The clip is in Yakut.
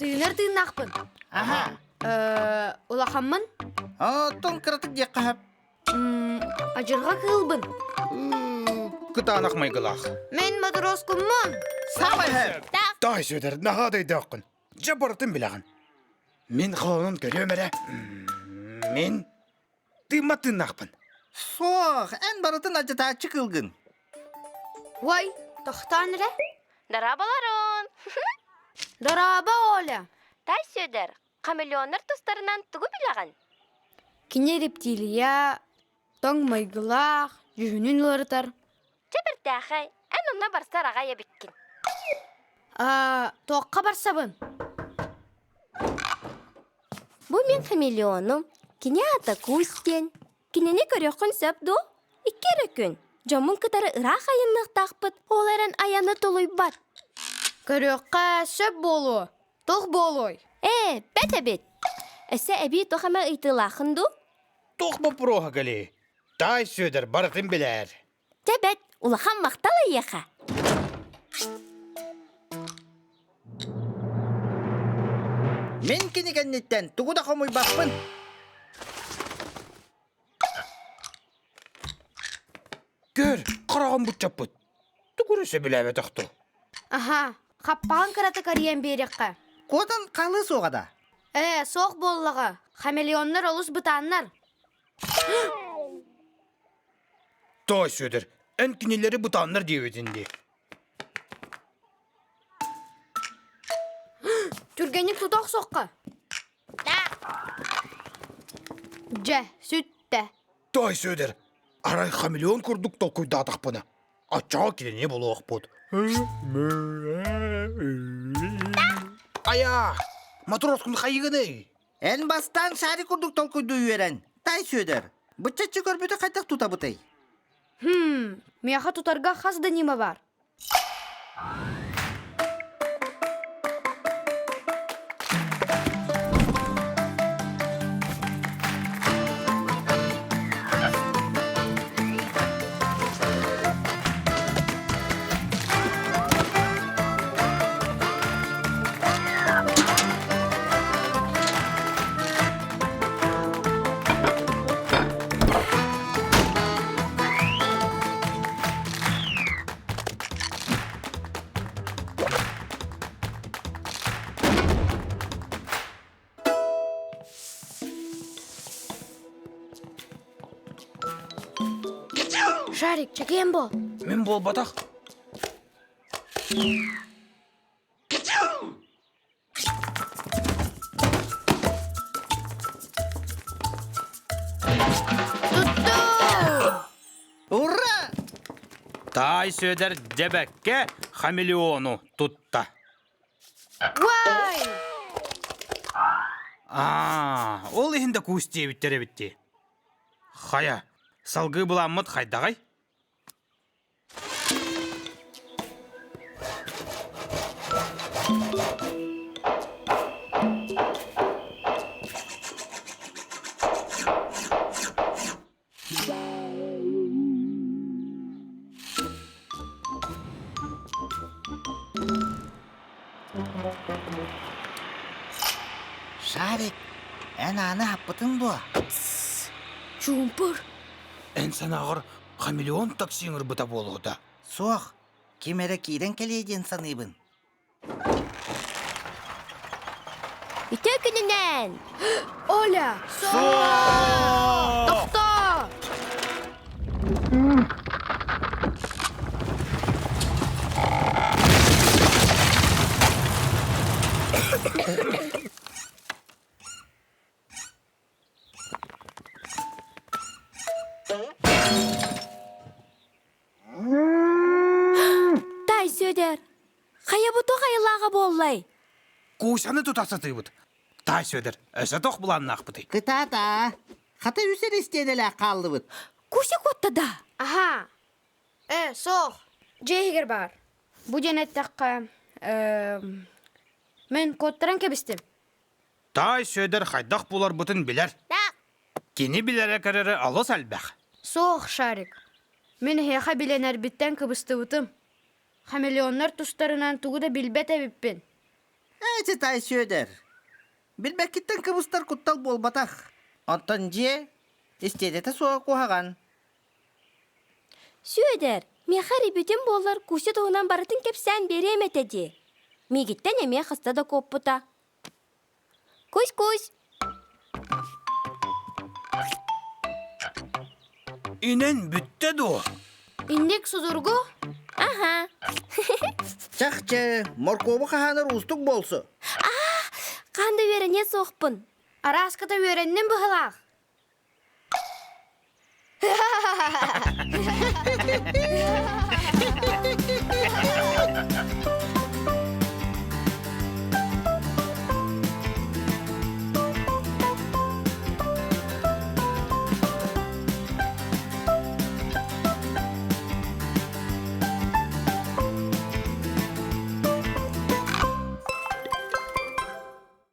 Тыынар тыыннаахпын. Аха. Улахаммын. Оттон кыратык диэххэ сөп. Адьырҕа кыылбын. Кытаанах майгылаах. Мин матроскуммун. Саамай сөп. Таай Сүөдэр, наһаа да өйдөөххүн. Дьэ барытын билэҕин. Мин холонон көрүөм эрэ. Мин тыыммат тыыннаахпын. Суох, эн барытын алдьатааччы кыылгын. Уой, тохтоон эрэ. Дорооболорун! Дорообо, Оля! Тай Сүөдэр, хамелеоннар тустарынан тугу билэҕин? Кини рептилия, тоҥ майгылаах, дьүһүнүн уларытар. Чэ бэртээхэй, эн онно барсар аҕай эбиккин. Аа, туохха барсабын? Бу мин хамелеонум. Кини аата Кусь диэн. Кинини көрүөххүн сөп дуо? Икки эрэ күн. Дьоммун кытары ыраах айанныахтаахпыт, ол эрэн айаны тулуйбат. Көрүөххэ сөп буолуо. Туох буолуой? Ээ, бэт эбит. Өссө эбии туох эмэ ыйытыылааххын дуу? Туох боппуруоһа кэлиэй? Таай Сүөдэр барытын билээр. Дьэ бэт, улахан махтал эйиэхэ. Мин кини кэнниттэн тугу да хомуйбаппын. Көр, хараҕым буччаппыт. Тугу эрэ сөбүлээбэтэх дуу? Аһаа, хаппаҕын кыратык арыйан биэриэххэ. Куотан хаалыы суоҕа да? Ээ, суох буоллаҕа. Хамелеоннар олус бытааннар. Той Сүөдэр, эн кинилэри бытааннар диэбитин дии. Түргэнник тута охсуохха. Дьэ, сүттэ. Той Сүөдэр, арай хамелеон курдук толкуйдаатахпына, оччоҕо кинини булуохпут. Айаа, матроскун хайыгыный? Эн бастаан шарик курдук толкуйдуу үөрэн, Тай Сүөдэр, быччаччы көрбүтү хайдах тутабытый? Хм, миэхэ тутарга хас да ньыма баар. Шарик, чэкиэн буол. Мин буолбатах. Туттуу! Ура! Таай Сүөдэр дьэбэккэ хамелеону тутта. Уай! Аа, ол иһин да куус диэбиттэр эбит дии. Хайа, салгыы былааммыт хайдаҕай? Шарик, эн ааны хаппытыҥ дуо? Чуумпур. Эн санааҕар хамелеон такси ыҥырбыта буолуо да? Суох, ким эрэ киирэн кэлиэ диэн саныыбын. Үтүө күнүнэн! Оля! Суох! Тохтоо! Тай Сүөдэр, хайа бу туох айылааҕа буоллай? Куусаны тута сатыыбыт. Таай Сүөдэр, өссө туох былааннаахпытый? Кытаата, хата үс эрэ истиэнэлээх хааллыбыт. Куся куотта да? Аһаа, Ээ, суох. Дьиэ иһигэр баар. Бу диэн эттэххэ, мин куоттаран кэбистим. Таай Сүөдэр хайдах буларбытын билэр. Кини билэрэ-көрөрө олус элбэх. Суох, Шарик. Мин эһиэхэ билэнэрбиттэн кыбыстыбытым. Хамелеоннар тустарынан тугу да билбэт эбиппин. Эти тай Сүөдэр, билбэккиттэн кыбыстар куттал буолбатах. Оттон дьиэ истиэтэтэ суоҕа куһаҕан. Сүөдэр, миэхэ эрийбитим буоллар Куся туһунан барытын кэпсээн биэриэм этэ дии. Миигиттэн эмиэ хаста да куоппута. Кусь-кусь! Инэн бүттэ дуо? Инник судургу? Аха. Чахчы, моркуобу хаһаанар уустук буолсу. Хаан да үөрэниэ суохпун. Арааската үөрэнним быһылаах.